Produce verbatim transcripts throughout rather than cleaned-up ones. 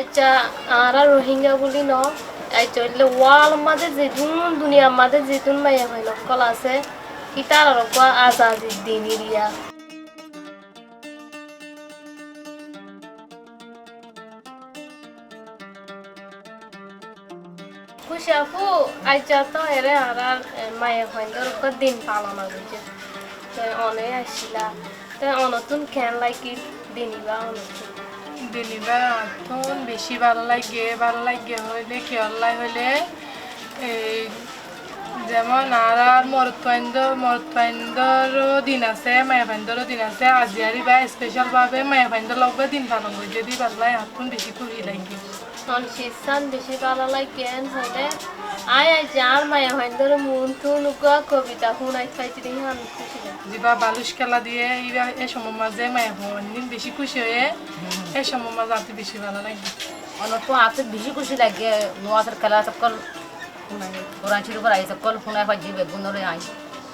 Accá, añára Rohingya buli no, accá, óile world or mazé zedún, duniyar mazé zedún maiyafuain ókkol asé, ítarar uggwá azadi din eriya. Kúci afú, aijja tó ere añárar, e, maiyafuaindór uggwá din falon goijjé. Te one aiccíla. Te onottún keén laiggé din ibá onottún? Din ibá añáttún bicí bála laiggé, bála laiggé hoilé kiyólla hoilé, e, zemón añárar morotfuaindór, morotfuaindóró din asé, maiyafuaindóró din asé, aijja ar ibá especial bábe maiyafuaindór lói din falon goijjé de ibálla añáttún bicí kúci laiggé. Onottún kissán bicí bála laiggé hoilé, añí aijja añár maiyafuaindóre muúntu uggwá kobita fúnai faijjí de híyan kúci laiggé. Zibá balúic kéla diyé, ibá e cómor mazé maiyafuain din bicí kúci óiye, e cómor mazé añáttu bicí bála laiggé. Onottú añáttu bicí kúci laiggé, nuwasor kéla ókkol, Kuran Córif or ayat ókkol fúnai faijjí beggúnoré añí.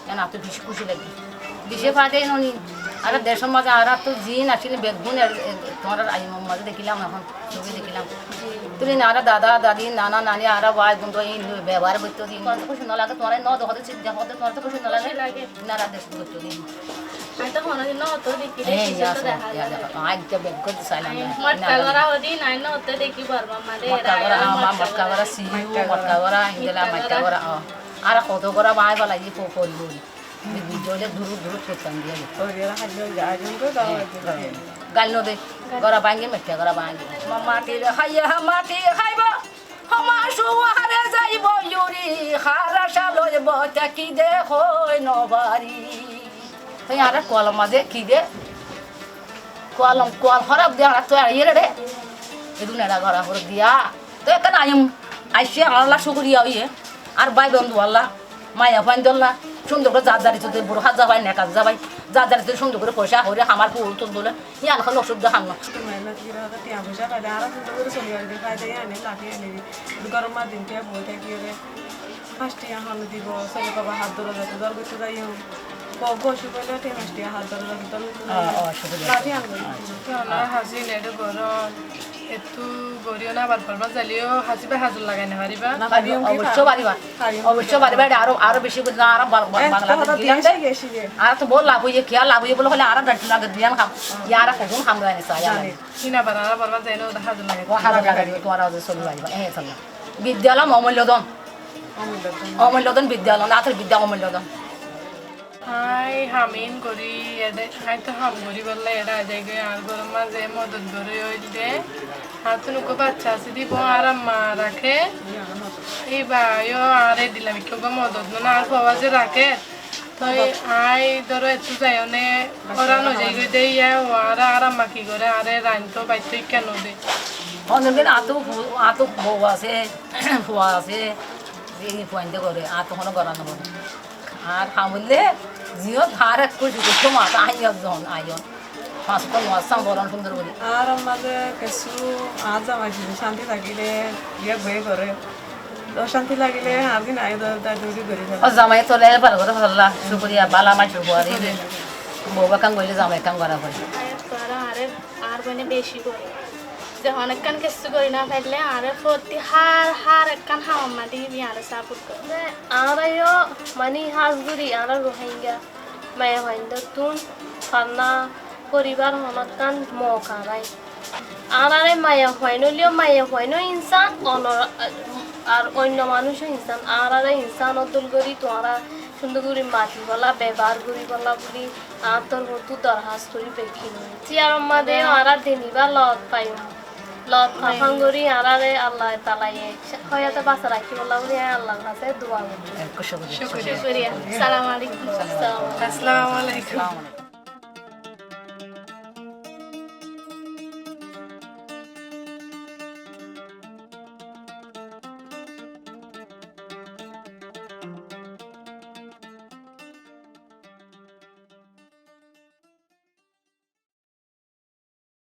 Yián añáttu bicí kúci laiggé. Bicí fade noni, añára decór mazé añárattú ziín accíl beggún e, e, tuáñrar aimor mazé dekílam, ehón sóbi dekílam. Tuáñra añára dada, dadi, nana, nani, añára bái, bondú, iín bebohár goittó de, tuáñrattú kúci no lage, tuáñra no dekó de, dekó de, tuáñrattú kúci no lage? Kúci lage. Nara decót goittó de. Añí tó honodin no hoto dekí de, ei, kiccú ya, tó so, deká ya, no dekó. Añí tó beggún sai lage. Motka gora hodin, añí no hoto dekí Bormar mazé, motka gora, ah, motka gora, siyu, motka gora, indila motka gora, oh. Añára hoto gora bái félaiyi, fo-, fori gori. Bidde óile durut durut foittam de. Gail no de. Gora báñgi, mete gora báñgi. Ma-, mati haiye, ha mati haibo. Homa suware zaibo yuri, hara saloibo, te ki de hoi no fari. Te añára kualor mazé ki de? Kualom, kual hóraf de añára to aiyér de. Edún eçá gora hóraf diya. Te ekkán aiyum, aiccí añálla cúkuriya óiye. Ar bái bondú olla, maiyafuain dólla, cúndor gorí zar zar issúte buro házza fai, nek házza fai, zar zar issúte cúndor gorí foicá hoóri hamar ful tun dóle, yían hono osubidá ham no. Mehénnot gorí tiañ foicá fai de, añára cúndor gorí soli fari de, fai de, yían e lafi aní de. Góror mazé din tiañ boi táki de, fañs tiañ hone dibo, sóile baba hát dóra zaibo, dór goittó zaiyum. Bou osuk óile tiañ fañs tiañ hát dóra zaibo, dór goittó zaiyum. Lafi aní de. Te onára hazi neçe goron. Ettú goríyo na, abar Bormát zaileyó hazi bá hazur lagai no faribá? Faribá, oboicco faribá. Oboicco faribá, ete aró, aró beci gorí añára ba-, ba-, Bangladec gilám de. Añára to bout laf óiye, kiyá laf óiye buli hoilé añára dhoijjo lage duiyán ham. Yá añára hoddún ham loi aní sai añára. Hín abar añára Bormát zaileyó hazur lagai. Ó hazur lagai dibo, tuáñra hazur soli faribá. Ehe tolla. Biddá olá omoillo don. Omoillo don biddá olá, añáttor biddá omoillo don. Aññí ham iín gorí, eçé, aññí to ham goríbolla eçé aizai goi, añár góror mazé modot gorí óilde. Añáttu uggwá bacca asé de, ibá añár amma raké. Íba yó añáre dilam, ikká uggwá modot no, añár fua ze raké. Toi aññí dóro ettú zaiyóne, óra no zai goi de, yá, ó añáre, añár amma ki goré, añáre rainto, baitto ikká no de. Honó din añáttu fu-, añáttu bou asé, fua asé, ei fuainde goré, añáttu honó gorá no foré. Ar ham óile ziyót añára kúci goittó, mata aiyón zon, aiyón. Fañs ottó nomaz foron cúndor gorí. Añárar mazé kessú, añár zamai cánti lagilé, yá boi goré. Ocánti lagilé, añár din aiyó dóri dóri gorí félai. Ó zamai toile help goré félai. Cúkuriya, bála maincór fuari. Bou ekkán goillé zamai ekkán gorá foré. Añár boine beci goré. Zehón ekkán kessú gorí no faillé, añáre fottí hár, hár ekkán hamot mazé ibá añáre saport goré. Añára yó, mani, hás gorí añára Rohingya maiyafuaindóttun fanná foribár honó ekkán moka nái. Añáráre maiyafuain óileyo, maiyafuain ó insán, onor-, ar oinno manúic ó insán. Añáráre insánor dóil gorí tuáñra cúndor gorí matibolla, bebohár goríbolla buli añár torfóttu dorhás gorí bekkún. Siyaror mazé yó añára din ibá lot faiyum. Lot fafán gorí añáráre Allah taalaye háyate basai rakíbolla buli aññí Allar hañsé dua gorí. Cúkuriya. Cúkuriya. Assalamu alaikum. Assalamu alaikum.